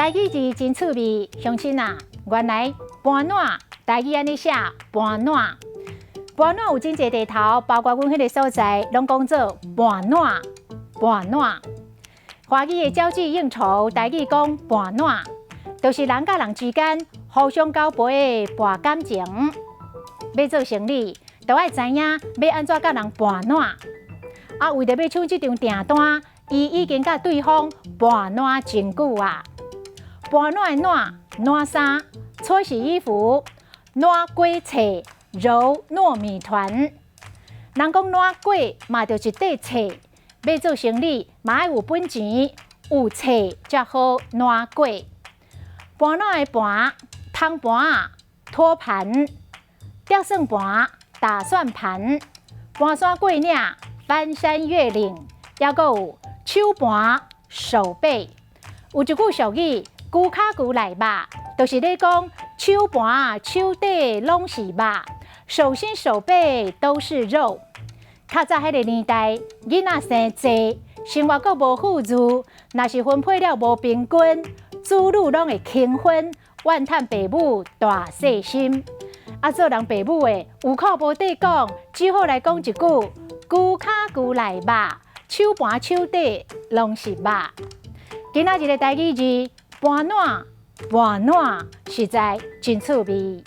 台語字真趣味，鄉親啊，原來盤撋台語按呢寫盤撋，盤撋有真濟地頭，包括阮彼个所在，攏講做盤撋盤撋。華語的交際應酬，台語講盤撋，就是人佮人之間互相交陪的盤感情。欲做生理，就愛知影欲按怎佮人盤撋。啊，為著欲搶這張訂單，伊已經佮對方盤撋真久啊。盤撋的撋，撋衫、搓洗衣服、撋粿脆、揉糯米團。人講撋粿嘛，就是塊脆。欲做生理嘛愛有本錢，有脆才好撋粿。盤撋的盤，湯盤、托盤、吊算盤、打算盤、盤山過嶺、翻山越嶺，抑閣有手盤、手背。有一句俗語，龜跤龜內肉，就是咧講手盤、手底攏是肉，手心手背都是肉。較早彼个年代，囡仔生濟，生活閣無富裕，若是分配了無平均，子女攏會平分，怨嘆爸母大細心。啊，做人爸母的有苦無得講，只好來講一句：龜跤龜內肉，手盤手底攏是肉。今仔日的台語字，盤撋盤撋，實在真趣味。